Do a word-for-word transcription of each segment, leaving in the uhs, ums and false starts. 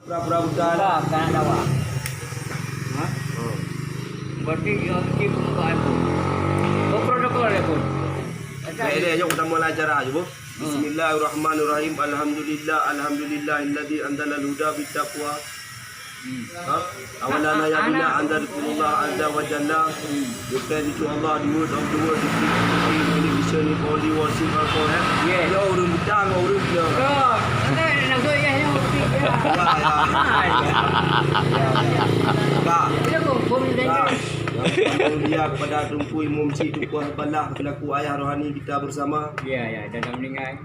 Pura-pura buta. Buta, bukan nak dawa. Ha? Oh. Berarti dia mesti buka handphone. Oh, protokol handphone. Baik deh, jom kita mulai acara je, Bu. Hmm. Bismillahirrahmanirrahim. Alhamdulillah, alhamdulillahilladzi anzalal huda bit taqwa. Hmm. Ha? Awalan hayabina anzalkumullah azza wa jalla. Hmm. Bukan itu Allah, the word of the world, the king of the king, the mission, the only worship, alcohol, eh? Yes. Ya, ureueng buta, ureueng buta. Oh, okey, nak go, ya, ya, okey, ya. Ya, ya. Ah, ya. Ya, ya. Pak. Dia kok, kok ni Pak. Yang mulia kepada Teungku Imum Syik Teungku Ahbalah selaku ayah rohani kita bersama. Ya, ya, dah, dah meninggal.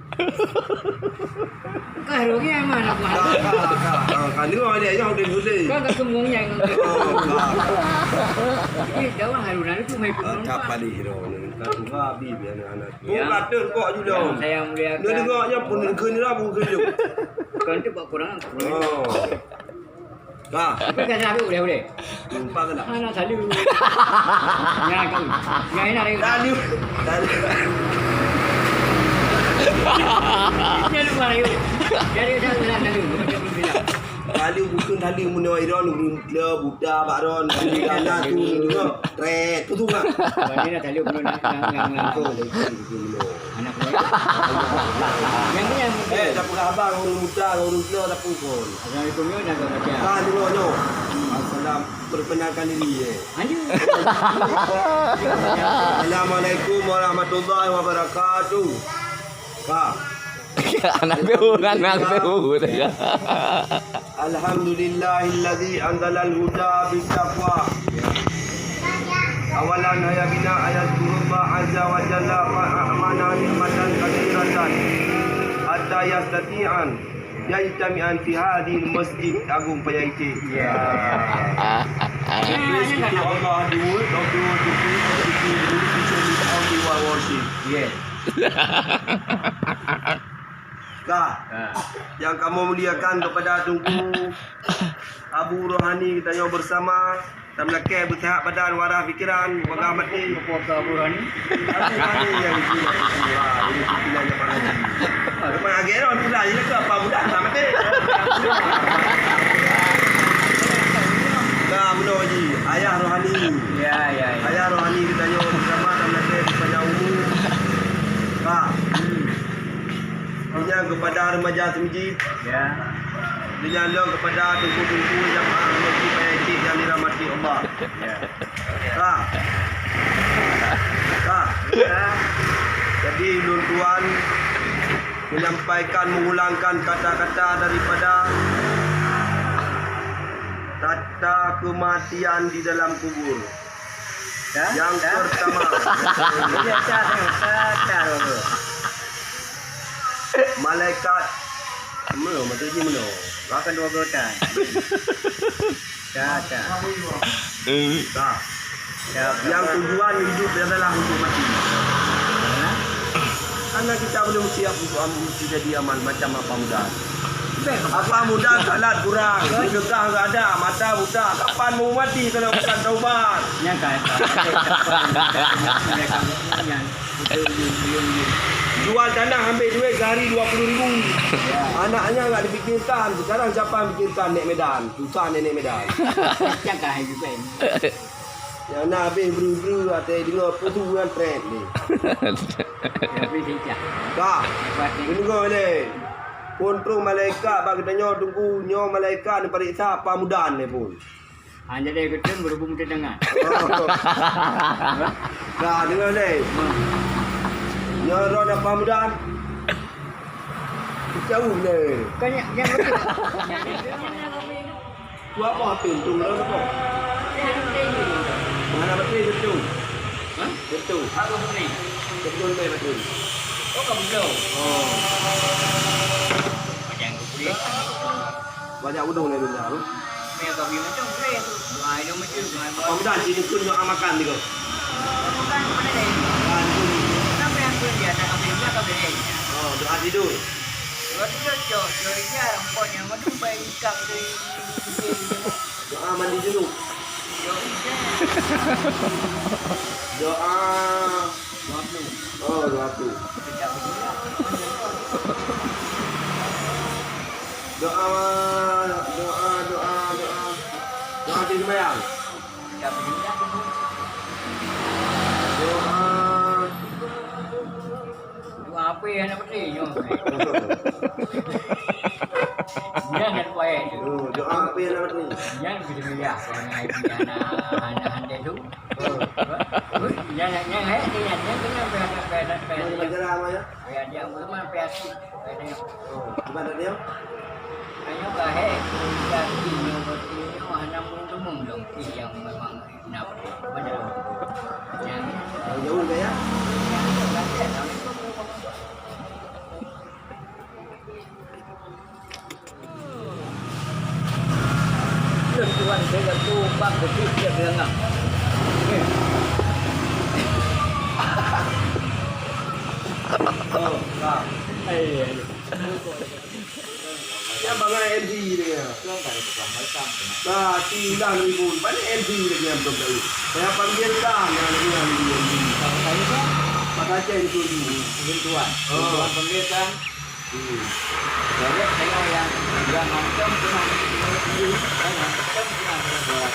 Kah roh ni mana aku Ka, harap? Ka, ka, ka, ka, ni orang dia, yang dia boleh. Kau tak semua yang Oh, ka, ka. Ini jawab Harun, Harun tu main Ah, penumpang. Ka paling hero ni. Ka tu habis dia anak-anak. Ya. Oh, kata kau juga. Yang saya muliakan. Dia dengar je pun dia kena lah, pun kena. Bukan tu buat kurang, kurang. Oh. Ka. Tapi kan nak boleh, boleh. Lupa ke tak? Hana salu. Nyan kan. Nyan nak lagi. Salu. Salu. Dia lupa lagi. Dia, dia, dia, dia, dia, dia, dia, dia. Salu bukan salu meunoe ron, ureueng buta, buta bak ron. Salu anak tu, dengar. Trek, tu, tu, Mak. Berarti dah taluk belum nak, nak, nak, nak. Anak muda. Yang ni yang Eh, tak pernah abang, ureueng buta, ureueng buta, tak pun. Assalamualaikum, ya, dah baca. Ah, dengar, dengar. Assalam, perkenalkan diri, eh. Lanjut. Assalamualaikum warahmatullahi wabarakatuh. Ka. Anak tu, anak tu. Alhamdulillahilladzi anzalal huda bit taqwa. Awalan hayabina ayazkurullah azza wa jalla fa a'mana ni'matan katsiratan hatta yastati'an yajtami'an fi hadzal masjid agung paya iték. Ya. Praise to Allah, the word of the world, the king of the king, the only worship. Yes. Ka. Ha. Yang kamoe muliakan kepada Teungku Abu Rohani geutanyoe bersama, dan meulakée beusehat badan, waras pikiran, bagaih maté. Apa Abu Rohani? Abu Rohani yang itu, yang itu. Wah, ini pimpinan jamaah haji. Memang agak ron tu lah, ini ke apa budak tak maté? Ka, bunoe ji, Ayah Rohani. Ya, ya, ya. Ayah Rohani geutanyoe bersama, dan meulakée panjang umur. Ka. Hmm. Kemudian kepada remaja Semjid. Ya. Kemudian lom kepada teungku-teungku jamaah masjid Paya Iték yang dirahmati Allah. Ya. Ka. Ka. Ya. Jadi, ulôn tuan menyampaikan, mengulangkan kata-kata daripada tata kematian di dalam kubur. Dah? Yang Dah? pertama. Boleh dah, dah, dah, dah, dah. Malaikat. Meunoe, maksud jih meunoe. Bahkan dua belas tahun. Dah, dah. Dah. Dah, Yang dah. tujuan hidup adalah untuk mati. Hah? Karena kita belum siap untuk am-, untuk jadi amal macam apa muda. Apa muda salat kurang, sedekah enggak ada, mata buta. Kapan mau mati kalau bukan taubat? Nyan kan. Jual tanah ambil duit sehari dua puluh ribu. Ya. Anaknya enggak dipikirkan. Sekarang siapa yang pikirkan nek Medan? Susah nek, nek Medan. Nyan kan. Nyang na habéh breu-breu, watée deungoe peue su nyan treb lé. Ka. Deungoe lé. Phôn troh malaikat bak geutanyoe teungku, nyoe malaikat neupareksa apa mudan lé phôn. Ha, jadi geutem berhubung teutangan. Ka, deungoe lé. Nyoe droeneuh apa mudan? Jauh lé. Kan yang, yang betul. Dua boh pintu, berapa boh? Mana betul, betul? Hah? Betul. Apa betul? Betul, betul, betul. Oh, kau betul. Oh. Macam aku boleh. Banyak udung dari benda tu. Ni kau beli macam boleh tu. Doa itu macam, doa, doa. Apa benda sini pun doa makan juga. Bukan mana lain. Ah, itu. Kenapa yang pun dia tak ambil, dia tak boleh. Oh, doa tidur. Doa tidur, cok. Cok, iya, pokoknya, macam baik. Doa mandi junub. Doa. Oh, doa tu. Doa, doa, Sembahyang. Doa. Doa apa yang nak petik nyoe? Jangan payah tu. Oh, doa apa yang nak petik? Jangan bismillah. Orang ai punya anak, anak hantai tu. Oh. Jangan, jangan, eh, jangan, jangan, jangan, jangan, jangan, jangan. Mana majalah apa ya? Ya, dia apa, mana payah tu? Oh, gimana dia? Ayo, kahé, kaki nyoe, berarti nyoe hana meuteumé lom pih nyang memang na. Jauh-jauh ke ya? Tuan saya tu bak betul dia bilang. Oh, ah. Ai, ai. Nyan bangai M C dia. Nah, si udah ribu. Mana M C dia yang belum tahu. Saya panggil dah yang dia yang M C. Bahasa Aceh itu dulu. Tuan. Oh. Tuan panggil kan. Hmm. Jadi saya yang, yang macam pernah, yang macam pernah buat.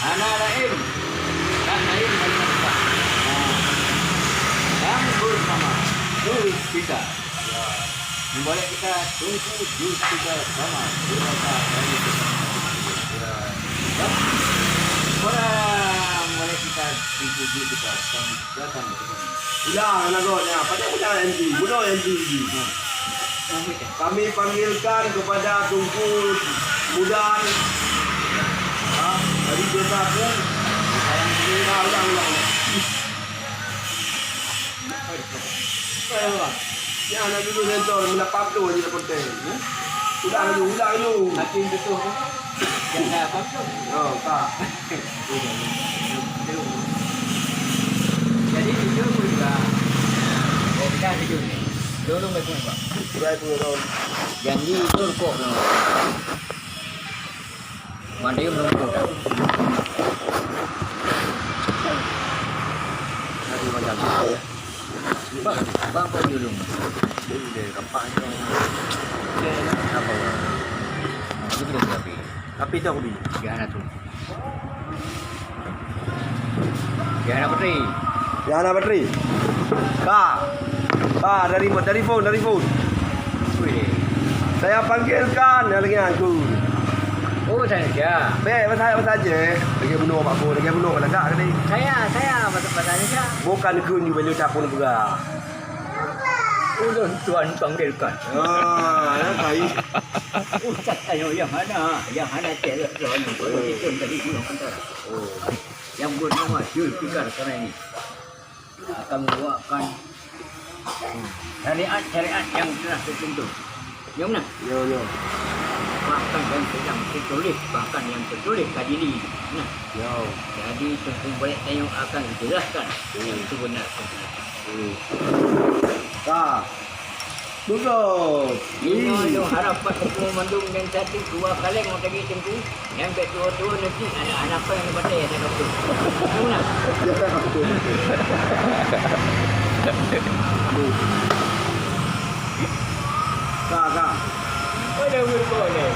Hana lain. Tak lain daripada yang bersama. Terus kita. Memboleh kita tunggu di tiga sama. Orang boleh kita tunggu di tiga sama. Datang ke sini. Ulang lagu nya. Pada ulang M T. Bunuh M T. Kami panggilkan kepada Tunku Mudan. Ha, dari desa aku. Ulang, ulang, ulang. Ayo, Bang. Nyan anak dulu sensor, meunan pap tu aja dah konten, eh. Ulang dulu, ulang dulu. Hati betul tu. Jangan apa tu. Oh, tak. Jadi, jujur pun juga. Oh, kita jujur ni. Dulu baik pun, Bang. Baik pun, Bang. Janji itu rukuk, no. Mandai meureumpok dah. Nanti macam tu, ya. Bang, bang, bang, dulu. Dia, dia, nampak je. Dia, dia, apa, bang? Aku belum tapi. Tapi dah, Bi. Dia anak tu. Dia anak bateri. Dia anak bateri. Ka. Ka, dari, dari phone, dari phone. Weh. Saya panggilkan yang lagi aku. Oh, saya saja. Bek, masa, masa je. Lagi bunuh apa aku, lagi bunuh apa lagak tadi. Saya, saya, masa, masa ni saya. Bukan kun you belu capun juga. Ulun tuan panggilkan. Ah, ya, baik. Ustaz, ayo, yang mana? Yang mana cewek tuan? Kalau itu dari Gunung Antara. Oh. Yang bernama Zulfikar Karani. Akan mengeluarkan syariat-syariat yang telah tertentu. Ya, benar? Ya, ya. Bahkan yang sedang tertulis, bahkan yang tertulis ka diri. Nah. Ya. Jadi, Teungku Balek Tanyong akan dijelaskan yang sebenar-sebenar. Hmm. Ka. Bagus. Inoe lôn harap Pak Teungku mandum dan satu dua kaleng lôn tagih Teungku. Nyan bèk tuwo-tuwo nanti aneuk-aneuk nyang batèe aneuk kampung. Betul tak? Ka, ka. Ada berboleh.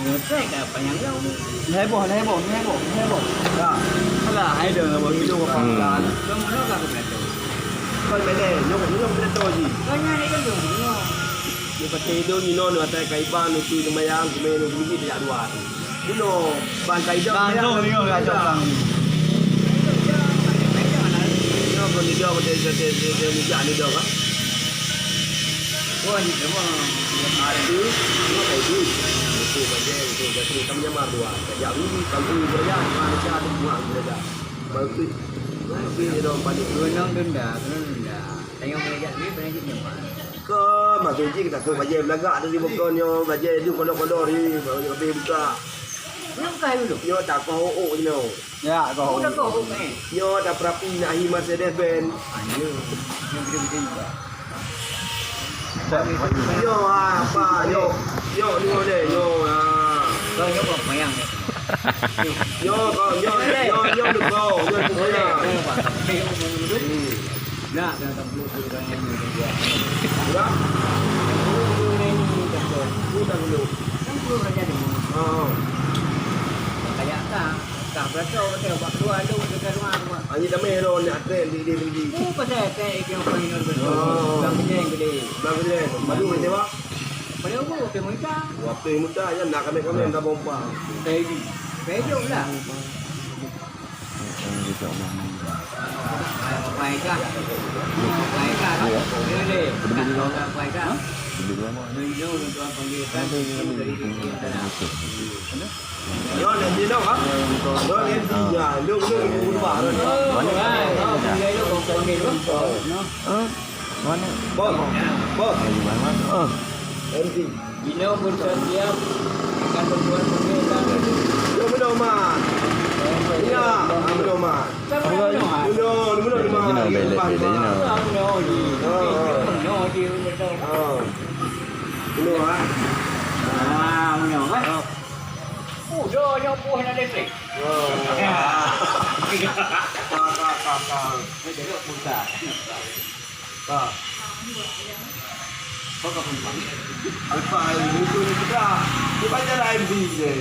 Ngetek apa yang kau ni? Heboh, heboh, heboh, heboh. Ka. Alah, hai dah buat video apa kan? Kamu nak aku betul. Kau beda, nyok nyok betul ji. Kau nyari kan dong. Ni pakai hidung ni non, atai kaiban, utu sembayang, sembayang, sembayang, sejak dua. Bunoe, ban ka idong. Langsung tengok kat Jopang. Nyoe kon idong, dia, dia, dia, dia, dia mijak ni idong, ah. Oh, ni semua. Ada, ada, ada. Itu bajai, itu bajai. Kamu nyamar dua. Kajak beli, kamu beli, bajai. Mana ada buat, bajai. Baru tu, baru tu dia orang panik. Dua enam denda, dua enam denda. Tengok mengejak ni, pernah jumpa. Kau masuk je kita tu bajai belagak tu di bokon nyo, bajai tu kodok-kodok ni, baru dia habis buka. Nyo bukan dulu. Nyo tak kau hook je nyo. Ya, kau hook. Udah kau hook ni. Nyo tak perapi nak hi Mercedes Benz. Ah, ya. Nyo gede-gede juga. Yo, ah, apa? Yo, yo, ni boleh. Yo, ah. Kau nyo kau mayang. Yo, kau, yo, yo, yo, kau, yo, kau. Boleh. Boleh, Pak. Tapi, hmm. Nak, dah tak perlu suruh orang lain. Ya. Sudah dulu. Oh. Kayak kah, kah beraso kata bak keluar tu, dekat rumah tu. Hanya damai ro nak trend di, di, di. Oh, pasal trend itu yang paling nonton. Oh. Bang Kejeng gede. Bang Kejeng. Madu macam apa? Pada apa? Apa muka? Apa muka? Ya, nak kami-kami dah bompa. Kayak ini. Kayak jom lah. Mana? Bos. Bos. Ah. M C. Inoe pun siap akan berbuat pemerintahan. Yo, minum, Man. Iya, minum, Man. Minum, minum, minum, Man. Minum, minum, minum. Ah. Minum, ah. Ah, minum, eh. Oh, dah, dah buah nak listrik. Oh. Ka, ka, ka, ka. Ni jeruk pulsa. Ka. Kau ka pulsa. Apa, itu sudah. Dia baca live di je.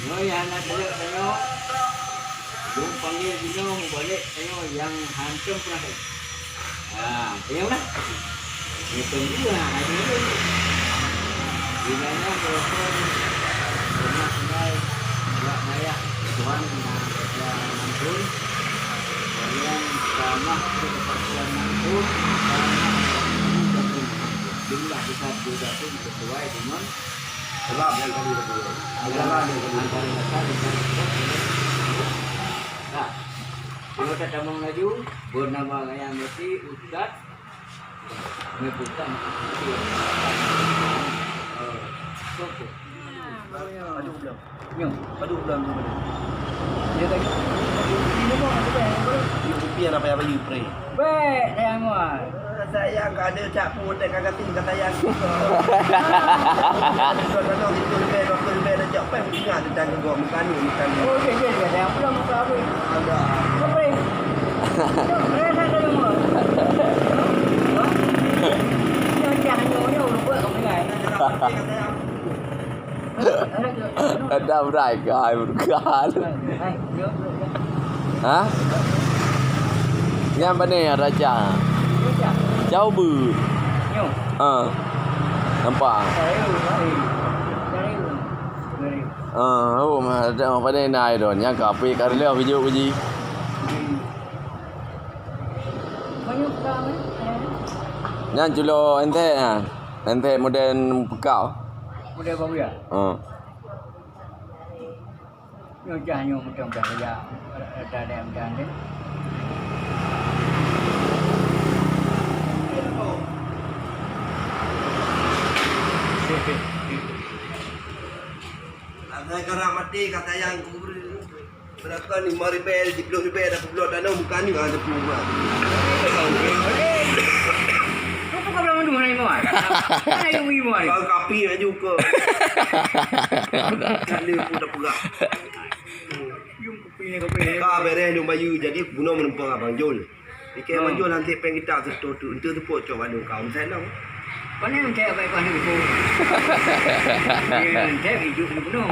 Nyoe nyang hana teuleuk tanyoe, lôn panggil ginong mubalek tanyoe nyang hantom peurasaan. Ha, tanyoe na. Hantom jih, ha, hantom jih. Di mana walaupun banyak tinggal, banyak banyak Tuhan na, na ampun. Kalian tamah kepastian ampun, tamah jumlah kita juga pun sesuai dengan Sebab nyang ka lheueh. Ajaran nyang ka lheueh. Nah, kalau tak tamong laju, bernama Rayang Mati, Ustaz. Ni bukan. Eh, sokong. Aduh, belum. Nyoh. Aduh, belum, belum. Dia tadi. Dia kopi yang apa, apa, you pray. Baik, saya amuai. Sayang, ka ada cak pun, tak kagak tinggal sayang. Dua puluh lebih, dua puluh lebih dah cak pen, ingat tentang gua, bukan ni, bukan ni. Oh, ya, ya, ya, yang pulang muka apa? Ada. Apa ni? Saya tak ada nama. Hah? Yang dah nyonya, lupa kau bilang. Ada berai kai bergal. Ha? Nyan bani raja. Jauh bu. Ha. Nampak. Ha, oh, ada bani nai don. Yang kapi karleh video uji. Nyan culo ente ha. Ente model pekau. Model baru ya? Ha. Nyoe cah nyoe mantong dah raya, rada dayah muda nyoe. Asai karang maté ka sayang kubur. Berapa ni, lima ribèe, tujoh ploh ribèe, dah peubulan tanah bukan ni, ada peubulan. Kau bukan bilang mandum hari ni, Wan? Mana yang wui, Wan? Kau kapi aju ke. Kali pun dah peugah. Ka bereh lôn bayeue, jadi bunoe meunumpang Abang Jol. Ikei Abang Jol hanté péng kitab seutoh tu, enteuk teupok cok bandum kaum sai nong. Pane hanté abai pah ni ko. Hanté ijuk ni bunoe.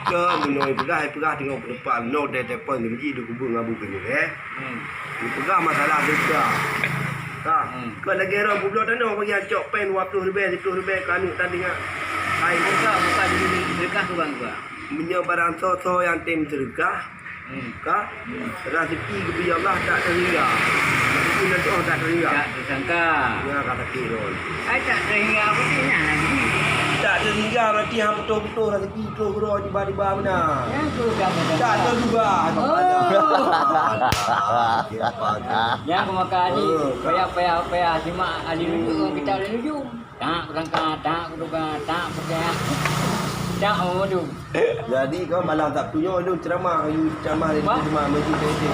Ke bunoe peugah, peugah teungoh peuleumpah, noe deh telepon ni biji dikubur ngabu keu ni, eh. Hmm. Dipeugah masalah desa. Ka. Hmm. Keu lagèe roh bubloe tanoh bagi cok péng dua ploh ribèe, tiga ploh ribèe keu aneuk tadi nyan. Hai. Buka, buka dulu ni, sedekah tu bang, buka. Meunyoe barang soe-soe nyang tem sedekah, hmm, ka, hmm, rezeki geubri Allah tak teuhingga. Rezeki nan teuoh tak teuhingga. Tak tersangka. Ya, kata Tirul. Ai, tak teuhingga apa tu nyan lagi? Tak teuhingga berarti hang beutôi-beutôi rezeki. Itulah keudroe tiba-tiba meunan. Nyang tu dah beutôi. Tak terduga. Oh. Nyang keumakan tadi, payah, payah, payah simak ahli nujuk ngon kitab ahli nujuk. Tak beutangka, tak beutangka, tak beutangka. Tak, oh, tu. Jadi kau malam Sabtu nyoe lu ceramah, lu ceramah di rumah masjid P I C.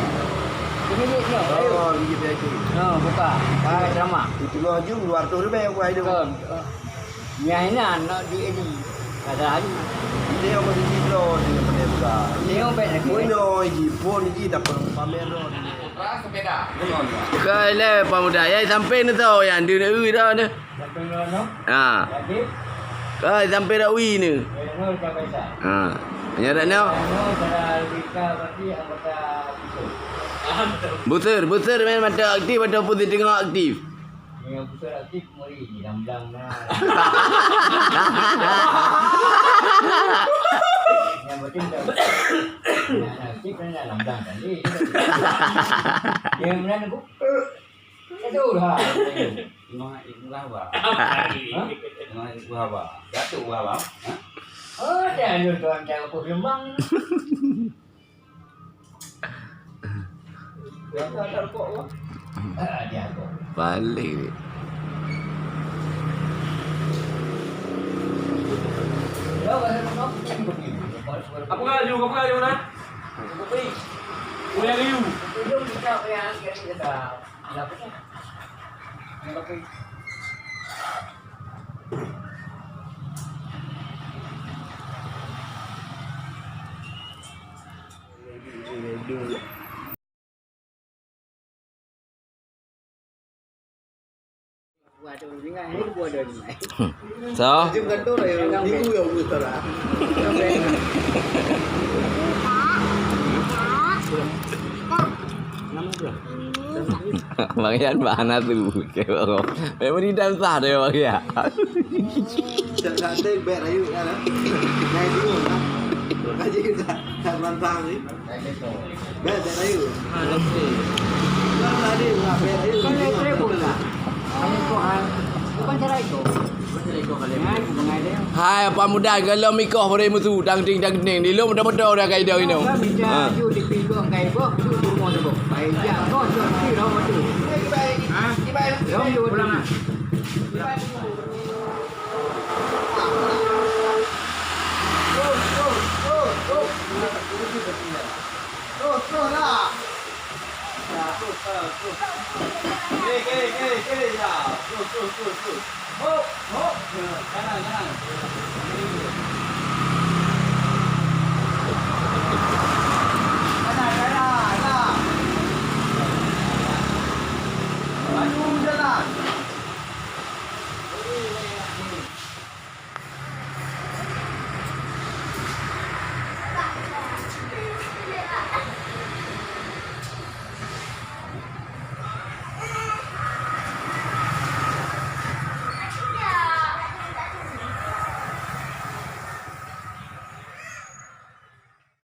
Di masjid nyoe, ayo. Oh, di masjid P I C. Oh, buka. Hai, ceramah. Di tengah jum dua ratus lebih aku hai tu. Betul. Nyang inan nak di Edi. Kada hari. Dia masih di bloe dia pada buka. Dia obat lagi. Meunoe ji pun ji dapat pamer dah. Kai lé pemuda, ya sampai ni tau yang dia nak ui dah ni. Ha. Ah, sampai dak wi ni. Ha. Nyan dak nyoe. Buser, buser main mata aktif atau pun tengah aktif. Yang buser aktif mari di dalam belang na. Yang betul dah. Yang aktif kan dalam belang tadi. Yang mana tu? Aduh, ha. Tengok ibu haba. Apa lagi? Ha? Tengok ibu haba. Datuk haba. Ha? Oh, dah lu tuan cakap apa gelombang. Dia tak ada rokok apa? Ah, dia apa? Balik. Apa kali, apa kali, mana? Kopi. Kopi yang liu. Kopi yang liu. So? Bang Yan bak hana tu. Memori dan sah dia Bang Yan. Tak, tak, tak, bèk rayu kan. Naik dulu lah. Raja kita tak bantang ni. Bèk, bèk rayu. Kan tadi lah, bèk rayu. Bukan cara itu. Bukan cara itu. Hai apa muda, kalau mikoh boleh mutu, dang ding dang ding. Di lom dah betul dah kai dah inong. Kami dah Ha. Ju di pinggong kai boh, ju di rumah tu boh. Baik, ya, boh, ju di rumah tu. Ha? Dong ju pulang ah. Terus, terus, terus, terus. Terus, terus lah. Ya, terus, terus, terus. Okey, okey, okey, okey. Ya, terus, terus, terus, terus. Hop, hop. Ya, kanan, kanan.